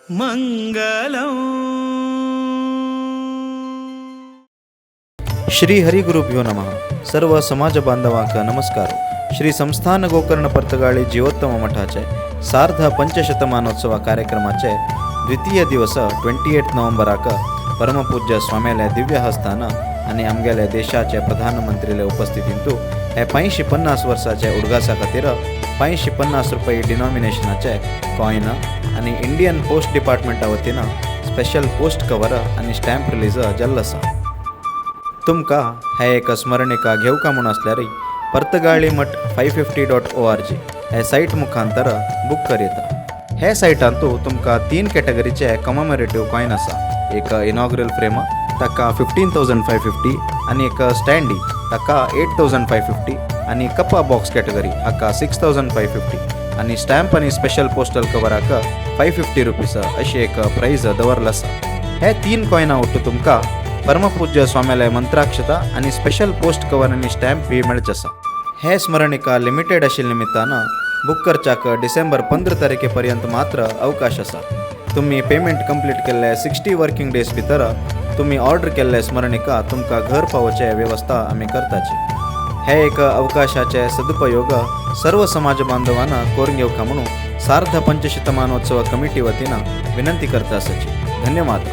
मंगलम. श्री हरिगुरुभ्यो नमः. सर्व समाज बांधवांक नमस्कार. श्री संस्थान गोकर्ण पर्तगाळी जीवोत्तम मठाचे सार्ध पंचशतमानोत्सव कार्यक्रमाचे द्वितीय दिवस 28 नोव्हेंबराक परमपूज्य स्वाम्याले दिव्य हस्तान आनी आमगेले देशाचे प्रधानमंत्रीले उपस्थितींतु हे 550 वर्साचे उडगासा खातीर 550 रुपये डिनॉमिनेशनाचे कॉयन आनी इंडियन पोस्ट डिपार्टमेंटा वतीन स्पेशल पोस्ट कवर आनी स्टॅम्प रिलीज जाल्लो आसा. तुमकां हे एक स्मरणिका घेवका म्हूण आसल्यार पर्तगाळी मठ 550.org हे सायट मुखांतर बूक करयता. हे सायटांतू तुमकां तीन कॅटेगरीचे कॉमेमोरेटीव कॉयन आसा. एक इनॉग्रल फ्रेम, ताका 15,550 आनी एक स्टँडी, ताका 8,550 आनी कपा बॉक्स कॅटेगरी हाका 6,550 आनी स्टॅम्प आनी स्पेशल पोस्टल कवराक 550 रुपीज अशी एक प्रायज दवरलो आसा. हे तीन कॉयना ಒಟ್ಟು तुमकां परमपूज्य स्वाम्याले मंत्राक्षता आनी स्पेशल पोस्ट कवर आनी स्टॅम्प बी मेळचे आसा. हे स्मरणिका लिमिटेड आशिल्ल्या निमित्तान बुक करच्याक डिसेंबर 15 तारखे पर्यंत मात्र अवकाश आसा. तुम्ही पेमेंट कंप्लीट केल्ले 60 वर्किंग डेज भितर तुम्ही ऑर्डर केल्ले स्मरणिका तुमकां घर पावोवचे वेवस्था आमी करताची. हे एक अवकाशाचे सदुपयोग सर्व समाज बांधवांना करून घेवका म्हणून सार्ध पंचशतमानोत्सव कमिटी वतीन विनंती करता आसाची. धन्यवाद.